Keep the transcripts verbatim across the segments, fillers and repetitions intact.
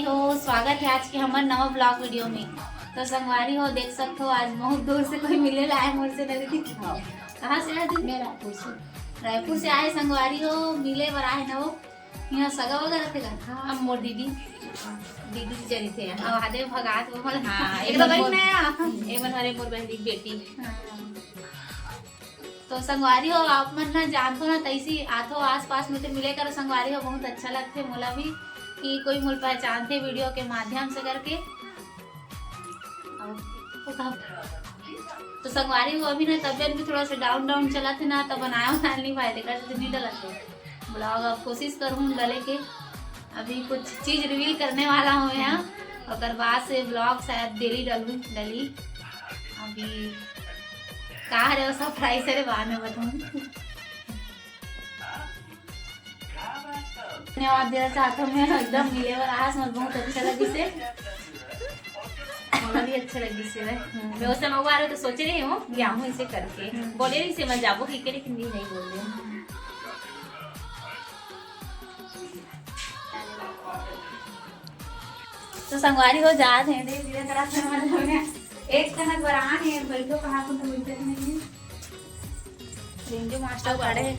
तो स्वागत है आज के हमर नवा ब्लॉग वीडियो में। तो संगवारी हो, देख सकत हो, आज बहुत दूर से कोई मिले ला आए मोर से, नहीं थी। हाँ। कहाँ से आए तुम? मैं रायपुर से। रायपुर से आए संगवारी हो, मिले बर आए न हो। यहाँ सगा वगैरह थे का? हाँ। अब मोर दीदी, दीदी जी चली थे। अब आदे भगात वो मतलब, हाँ, एक एक तो बहन मोर, मैं आ। हम्म। एक मन हमारे मोर बहन की बेटी। हाँ। तो संगवारी हो, आप मन ना जानथो ना, तैसी आथो आसपास में तो मिले करो संगवारी हो, बहुत अच्छा लगथे मोला भी कि कोई मोल पहचानथे वीडियो के माध्यम से करके। और वो कहा, तो संगवारी हो, अभी ना तबियत भी थोड़ा सा डाउन डाउन चला थे ना, तो बनाया बनाया नहीं पाए थे, कर तो नहीं डला थे ब्लॉग। अब कोशिश करूँ डले के, अभी कुछ चीज रिवील करने वाला हूँ यहाँ, ओकर बाद से ब्लॉग शायद डेली डलू डली। अभी का हरे वो सरप्राइज हरे, बाद में बताऊँ। धन्यवाद देना चाहता हूँ मैं, एकदम मिले बर आस में बहुत अच्छा लगी से। मोला भी अच्छा लगी से भाई। हम्म। मैं उस समय वो आ रहे तो सोचे रही हूँ कि आऊँ इसे करके। हम्म। बोले रही से मैं जाबो की करे, लेकिन भी नहीं बोल रही हूँ। तो संगवारी हो जात हे, धीरे धीरे करत हे, मतलब, एक कनक बरान हे, बैठो कहाँ को तो मिलते नहीं। रिंजू मास्टर खड़े हे।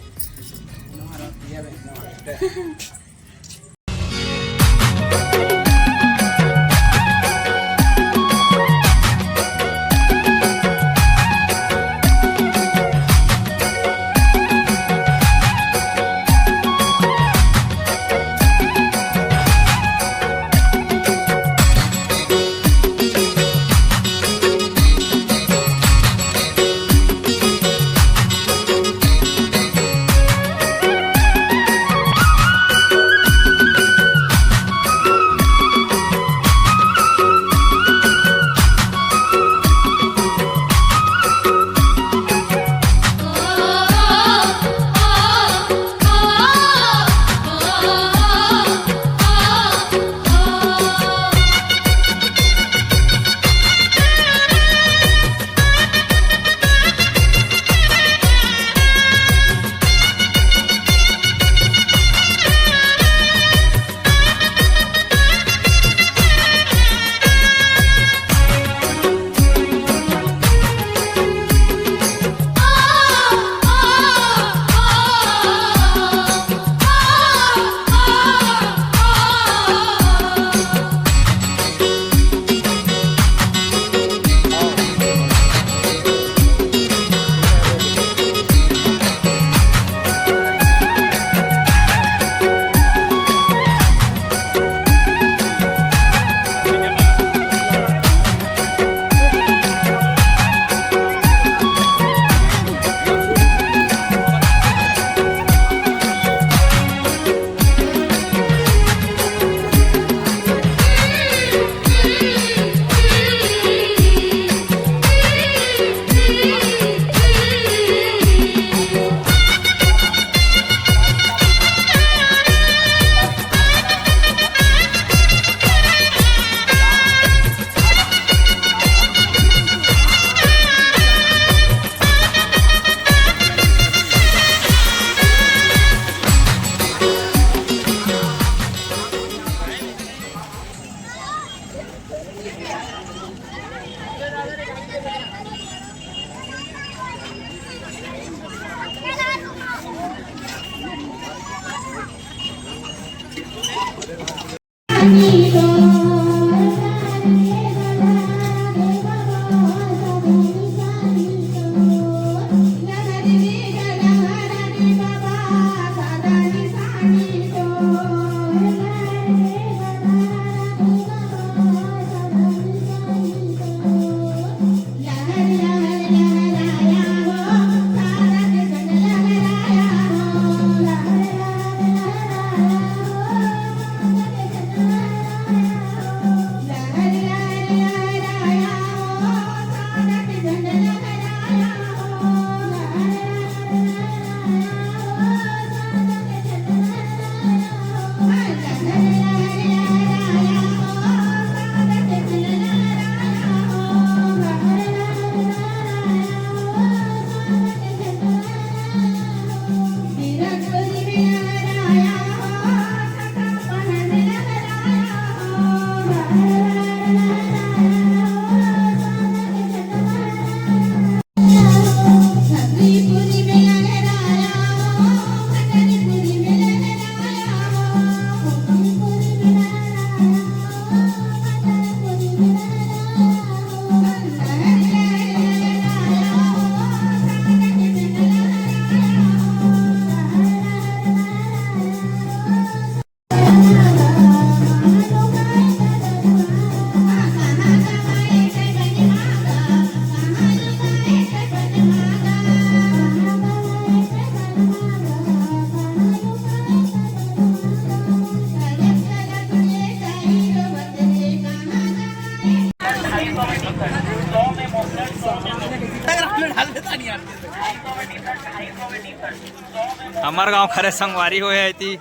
हमर गांव खरे संगवारी हो हे, एती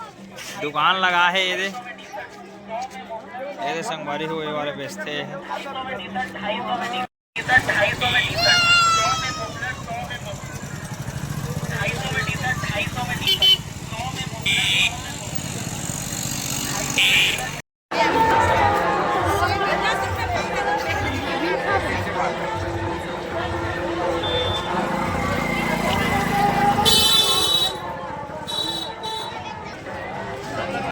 दुकान लगा हे, ये दे, ये दे संगवारी हो, ये वाले बेचते हैं।